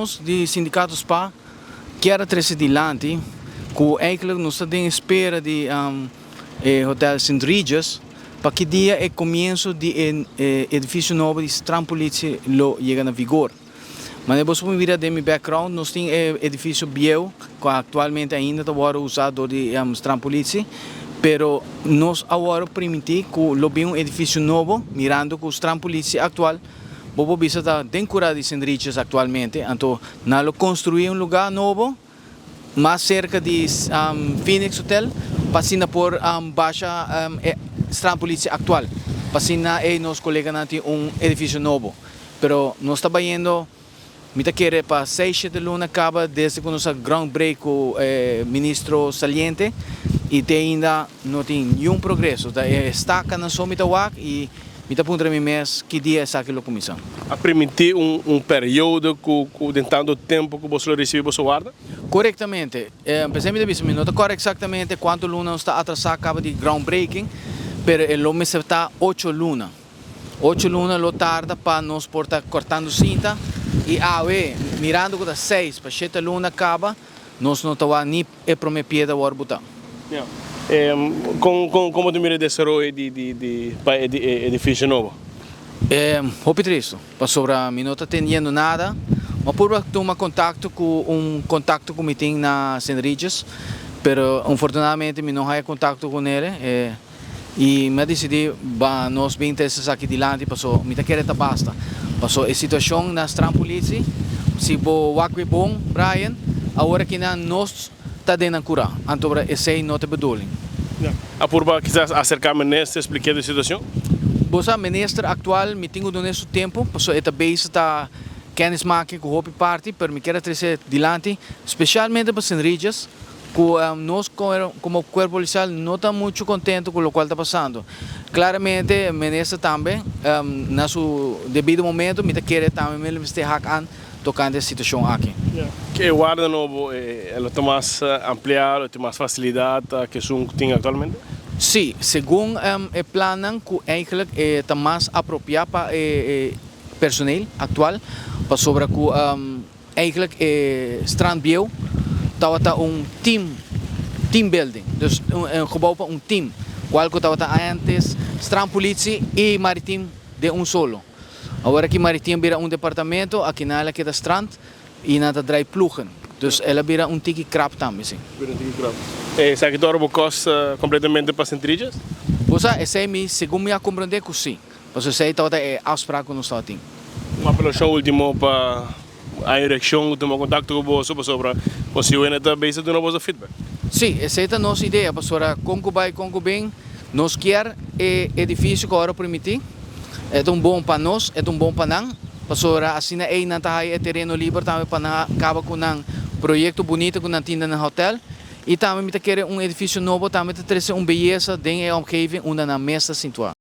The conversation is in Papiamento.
Nos di Sindicato SPA kier a trece dilanti cu eigenlijk nos ta den espera di e Hotel St. Regis pa ki dia e comienzo di e edificio nobo di Strandpolitie lo yega na vigor. Manera boso por mira den mi background, nos tin e edificio bieu cu actualmente ainda ta wordo usa door di Strandpolitie, pero nos a wordo permiti cu lo bin un edificio nobo mirando cu Strandpolitie actual, bo por bisa, ta den cura di St. Regis actualmente. Anto nan lo construi un lugar nobo mas cerca di Phoenix Hotel pa asina por basha e Strandpolitie actual, pa asina e nos coleganan tin un edificio nobo. Pero nos ta bayendo, mi ta kere pa 6, 7 luna caba desde cu nos a groundbreak cu ministro saliente y te ainda no tin ningun progreso. Ta estaca nan so mi ta wak y mi ta puntra mi mes ki dia esaki lo cuminsa. A permiti un periodo cu den tanto tempo cu bo lo ricibi bo warda? Corectamente. Pesey mi ta no ta correcto exactamente cuanto luna nos ta atrasa caba di groundbreaking, pero e lo mester ta 8 luna. 8 luna lo tarda pa nos por ta cortando cinta y awe, mirando cu ta 6 pa 7 luna caba, nos no ta ni e prome piedra wordo bota. Yeah. Con ta mira desaroyo di pa e edificio nobo? Hopi tristo. Pasobra mi no ta entendiendo nada. Mi a purba tuma contacto cu un contacto cu mi tin na St. Regis, pero infortunadamente mi no tin contacto cu ne. Y mi a dicidi pa nos bin trece aki dilanti, paso mi ta kere ta basta. Paso e situacion na Strandpolitie, si bo wak bon, Brian, awor aki na nos ta den cura. Anto esey no ta bedoeling. Yeah. A purba kisas acerca minister, explica e situacion? Bo sa, minister actual, mi tin cu su tempo, paso e ta bezig ta kennis maken cu hopi parti, pero mi kier trece dilanti, specialmente pa St. Regis, cu nos como cuerpo policial no ta mucho contento cu loke ta pasando. Claramente, minister tambe, na su debido momento, mi ta kere tambe minister haak aan tocante e situacion aki. Yeah. Cu warda nobo, e ta mas amplia, tin mas facilidad cu esun cu tin actualmente? Si, segun e plan cu eigenlijk ta mas apropia pa e personeel actual, pasobra cu eigenlijk e strand bieu tabata un team building, dus un gebouw pa un team, cual cu tabata antes Strandpolitie y Maritiem den un solo. Awor aki Maritiem bira un departamento, aki nan keda strand y nan ta draai ploegen. Dus el a bira un tiki krap tambe, si. Bira un tiki krap. Esaki tur a costa completamente pa St. Regis? Bo sa, esey mi, segun mi a comprende cu si. Paso esey tabata e afspraak cu nos tabatin. Un apelacion ultimo pa e direccion tuma contacto cu bo sobre posiblemente ta bezig duna bo feedback. Si, esey ta nos idea, pasobra con cu bay, con cu bin, nos kier e edificio cu awor a permiti, e un bon pa nos, e un bon pa nan, pasobra asina ey nan ta e tereno liber tambe pa nan caba cu nan proyecto bunita cu nan tin na hotel y tambe mi ta kere un edificio nobo tambe ta trece un beyesa den e omgeving unda nan mes ta situa.